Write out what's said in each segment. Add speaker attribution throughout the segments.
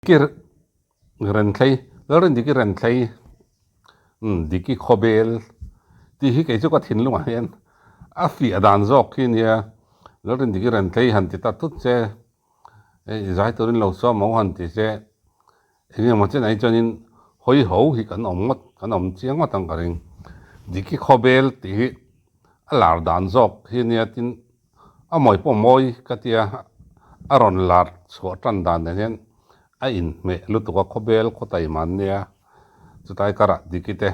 Speaker 1: Diki Renthlei, Lalrindiki Renthlei, umm Diki Khawbel tih hi kei chu ka thinlungah hian a fiah dan zawk khi nia. Lalrindiki Renthlei han ti ta tut che, hei zai turin lo sawm ho han ti che, eng emaw chen aih chuanin hawi ho hi kan awm ngawt, kan awm chiang ngawt ang ka ring. Diki Khawbel tih hi a lar dan zawk hi nia tin A mawi pawh mawi ka tia, a rawn lar chhuah tan dan nen hian a inhmeh lutuk a, khawbel khaw taima an nia, chutlai karah Diki te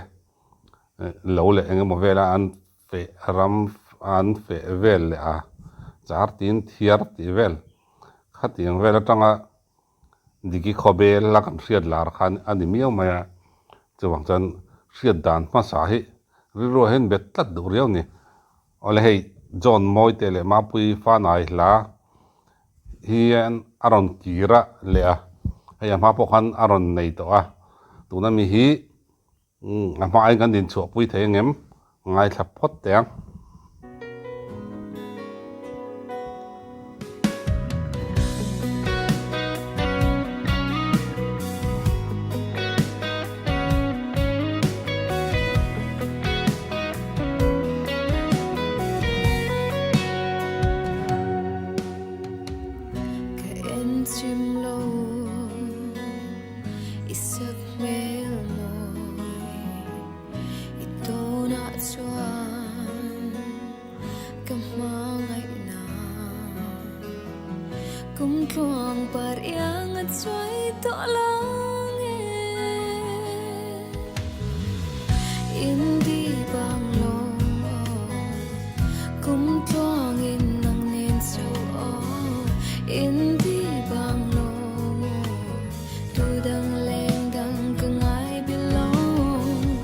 Speaker 1: lo leh eng emaw vela an feh ram an feh vel leh a, char tin thiar tih vel khatiang vel atanga Diki khawbel a kan hriat lar khan a ni miau mai a, chuvang chuan hriat dan hmasa hi rilruah hian bet tlat duh riau a ni. Awle hei John Mawite leh Mapui Fanai hla hian a rawn kir a leh a, hei a hma pawh khan a rawn nei tawh a, tuna mi hi a hma aiin kan dinchhuahpui thei ang em? Ngaithla phawt teh ang.
Speaker 2: Ka en chim lo i sak hmel mawi i tawnah chuan ka hmangaihna kum tluang par iang a chuai tawh lang e Indi bang lo kum tluang in nang nen chu aw Indi bang lo tu dang leng dang ka ngai bilong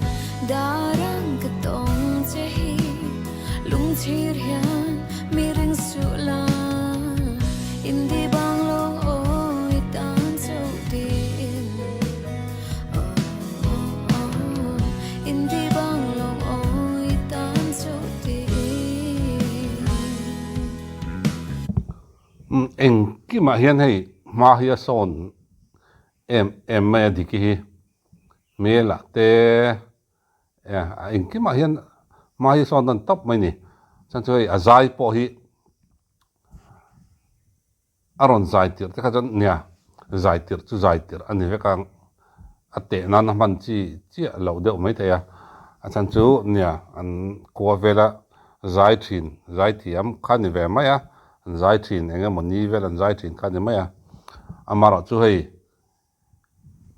Speaker 2: Darang ka tawng che hi lungchhir hian mi ring suh la Indi bang lo aw i tan chauh tiin Indi bang lo aw i tan chauh tiin.
Speaker 1: Engkimah hian hei hma hi a sawn em em mai a Diki hi hmelah te a engkimah hian hma hi sawn dan tawp mai a ni. Chuan chu hei a zai pawh hi a rawn zai tirh te kha chuan nia zai tirh chu zai tirh a ni vek a, a teh nan a hman chi chiah loh deuh mai thei a, a chhan chu nia an khua vela zai thin zai thiam kha ni ve mai a, an zai thin eng emaw ni vel an zai thin kha ni mai a, amaherawhchu hei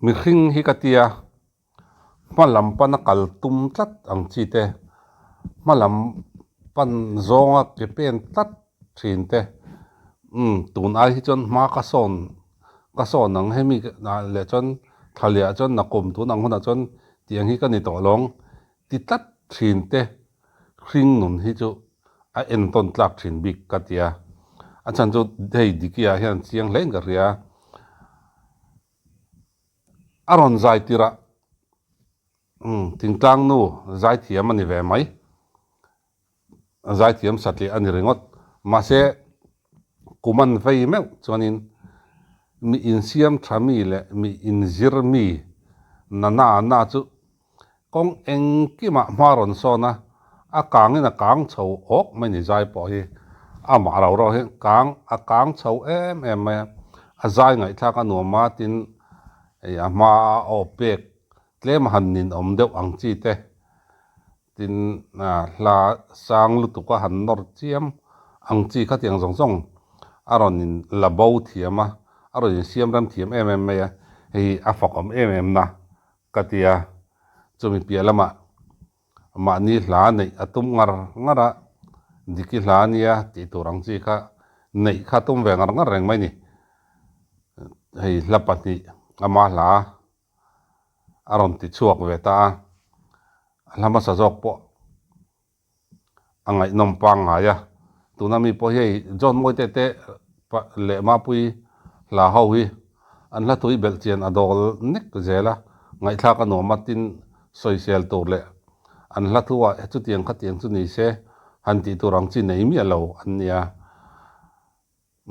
Speaker 1: mihring hi ka tia. Hma lam pana kal tum tlat ang chi te, hma lam pan zawnga ke pen tlat thin te, umm tun ai hi chuan hma ka sawn ka sawn ang hemi leh chuan thla liah chuan nakum tun ang hunah chuan tiang hi ka ni tawh lawng ti tlat thin te hring nun hi chu a entawn tlak thin bik ka ti a, a chhan chu hei Diki ah hian chiang hle in ka hria. A rawn zai tirh a, umm thingtlang nu zaithiam a ni ve mai, zaithiam satliah a ni ringawt. Mahse, kum an vei meuh chuanin mi insiam tha mi leh mi inzir mi na na na chu kawng engkimah hma rawn sawn a, a kangin a kang chho awk mai ni zai pawh hi amah ro ro hian kang a kang chho em em mai a, a zai ngaihthlak a nuam a tin hei a hma a aw pek tlem a han ninawm deuh ang chi te tin hla sang lutuk a han nawr chiam ang chi khatiang zawng zawng a rawn in la bo thiam a, a rawn insiam rem thiam em em mai a, hei a fakawm em em na. Ka ti a, chumi piah lamah mahni hla neih a tum ngar ngar a, Diki hla a nia tih tur ang chi kha neih kha tum ve ngar ngar reng mai ni. Hei hla pahnih ama hla a rawn ti chhuak ve ta a, a hla hmasa zawk pawh a ngaihnawm pangngai a, tuna mi pawh hi hei John Mawite te leh Mapui hla ho hi an hla tui belh chian a dawl nek zel a, ngaihthlak a nuam a tin sawisel tur leh an hla thu ah chutiang khatiang chu ni se han tih tur ang chi nei miah lo an nia.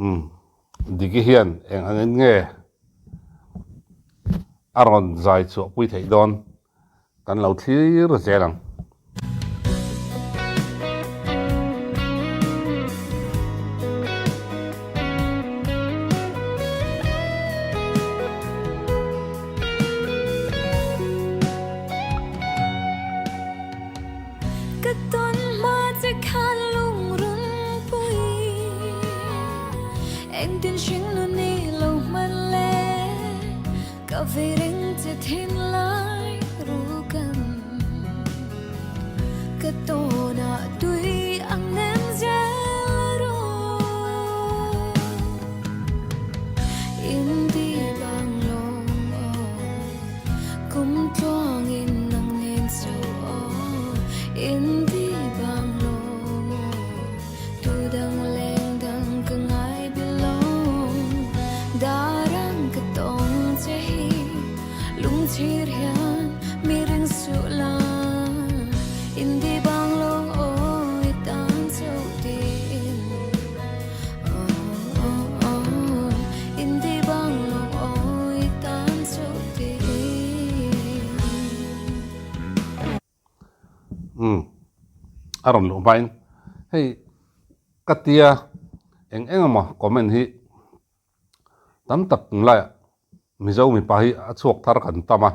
Speaker 1: Umm Diki hian eng ang in nge? a rawn zai chhuah pui theih dawn kan lo thlir zel ang.
Speaker 2: Ka tawn hma che khan lungrun pui engtin hring nun i lo hman le ka vei reng che thin lai ru kan ka tawnah tui ang nem zel rawh in ti bang lawng aw kum tluangin nang nen chu aw in ti bang lawng aw tu dang leng dang ka ngai bilawng darang ka tawng che hi lungchhir hian mi ring suh la in ti bang lawng aw i tan chauh tiin
Speaker 1: Umm a rawn luh hmain hei ka tia eng eng emaw comment hi tam tak tunlaiah Mizo mipa hi a chhuak thar kan tam a,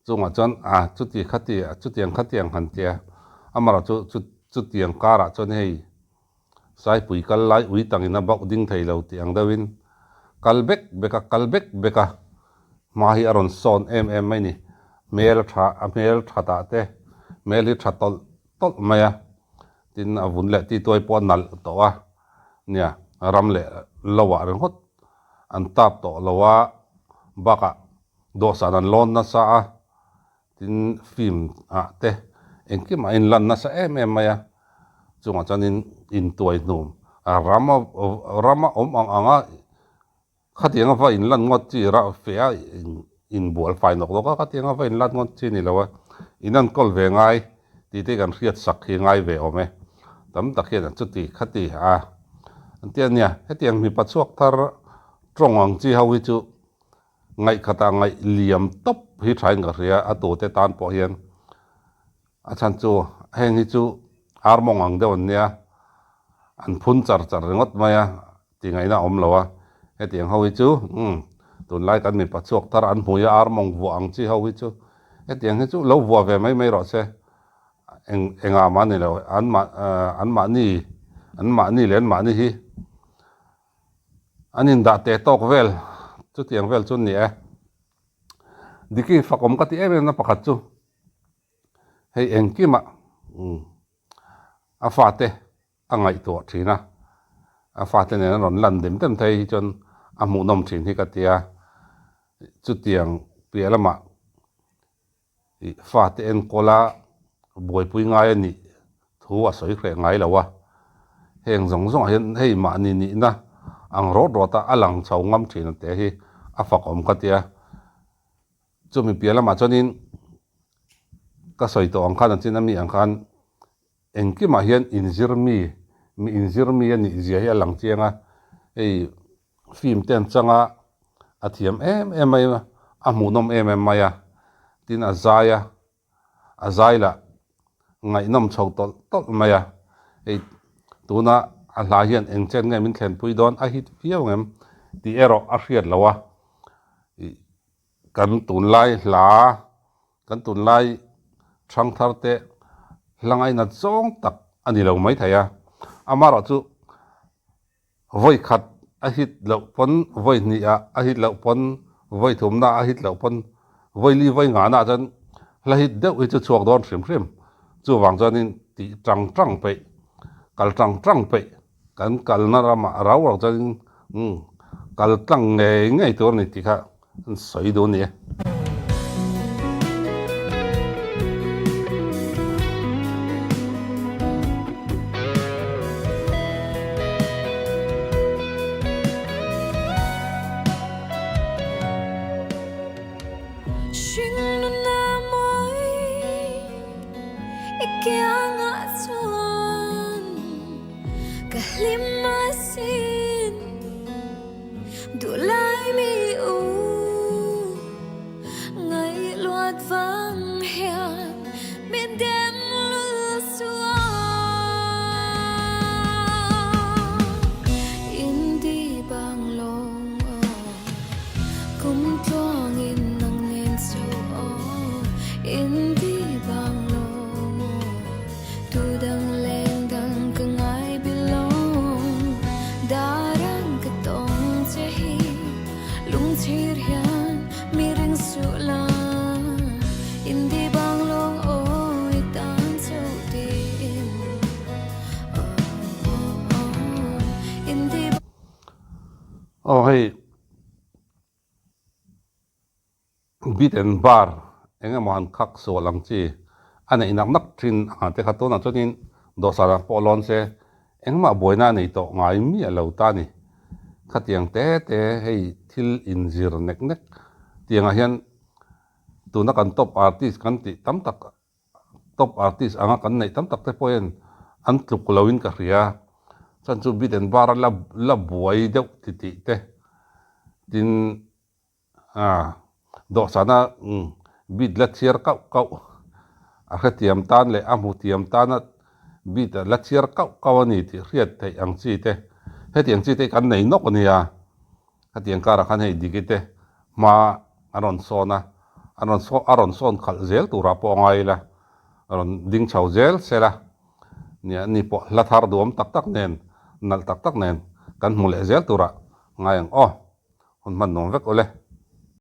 Speaker 1: chungah chuan a chuti khati chutiang khatiang han tia amaherawhchu chu chutiang karah chuan hei Saipui kal lai ui tangin a bauh ding thei lo tih ang deuhin kal bek bek a, kal bek bek a, hma hi a rawn sawn em em mai ni. Hmel tha a hmel tha tah te, hmel hi tha tawlh tawlh mai a, tin a vun leh tituai pawh a nalh tawh a, nia ram leh lo ah ringawt an tap tawh lo a, bakah dawhsan an lawn nasa a, Tin, film ah te engkim a inlan nasa em em mai a, chungah chuanin intuai hnum rama rama awm ang anga khatianga va inlan ngawt chi rah fe a inbual fai nawk nawk a, khatianga va inlan ngawt chi ni lo a, in enkawl ve ngai tih te kan hriat sak hi ngai ve awm e, tam tak hian an chuti khati a an ti a nia, hetiang mipa chhuak thar tawng ang chi ho hi chu Ngaihkhatah ngaih liam tawp hi thain ka hria, a tute tan pawh hian a chhan chu heng hi chu ar mawng ang deuh an nia, an phun char char ringawt mai a, tih ngaihna a awm lo a, hetiang ho hi chu umm tunlai kan mipa chhuak thar an hmui a ar mawng vuah ang chi ho hi chu hetiang hi chu lo vuah ve mai mai rawh se, eng engah mah ni lo an mah an mahni an mahni leh an mahni hi. An indah teh tawk vel chutiang vel chu ni e. Diki fakawm ka ti em em na pakhat chu hei engkimah a fate a ngaihtuah thin a, a fate nen a rawn lan dem dem thei hi chuan a hmuhnawm thin hi ka ti a, chutiang piah lamah Ih fate enkawl a buaipui ngai a nih thu a sawi hreh ngai lo a, heng zawng zawngah hian hei mahni nihna ang rawt rawt a a lang chho ngam thin ang tih hi a fakawm ka tia. Chumi piah lamah chuanin ka sawi tawh ang khan a chin ami ang khan engkimah hian inzir mi, mi inzir mi a nih zia hi a lang chiang a, hei Film te an chang a, a thiam em em mai a, a hmuhnawm em em mai a, tin a zai a, a zai lah ngaihnawm chho tawlh tawlh mai a, hei tuna a hla hian eng chen nge min thlenpui dawn a hit viau ngem tih erawh a hriat loh a, ih kan tunlai hla kan tunlai thangthar te hla ngainat zawng tak a ni lo maithei a, amaherawh chu. Vawi khat a hit loh pawn, vawi hnih ah a hit loh pawn, vawi thumna a hit loh pawn, vawi li vawi ngana ah chuan hla hit deuh hi chu chhuak dawn hrim hrim. Chuvang chuanin tih tang tang peih, kal tang tang peih kan kalna ramah rau rau chuanin umm kal tlang ngei ngei tur a ni tih kha an sawi duh a ni e.
Speaker 2: Inchhir hian mi ring suh la, in di bang lawng aw i tan chauh tiin oh oh oh in di
Speaker 1: Aw hei Bit and bar eng emaw han khak sual ang chi a neih nak nak thin ang te kha tunah chuanin dawhsan ah pawh lawn se engmah buaina a nei tawh ngai miah lo ta a ni. Khatiang te te hei thil inzir nek nek tiangah hian tuna kan top artist kan tih tam tak Top artist anga kan neih tam tak te pawh hian an tluk lo in ka hria. Chuan chu bit and bar a la la buai deuh ti tih te tin ah dawhsana bit la chhiar kauh kauh a hrethiam tan leh a hmu thiam tana bit la chhiar kauh kauh a ni tih hriat theih ang chi te hetiang chi te hi kan nei nawk a nia. Khatiang karah khan hei Diki te hma an rawn sawn a, an rawn sawn a rawn sawn khalh zel turah pawh a ngai ila, a rawn ding chho zel sel a, nia ni pawh hla thar duhawm tak tak nen, nalh tak tak nen kan hmu leh zel turah ngai ang aw, hun hman nuam vek ule.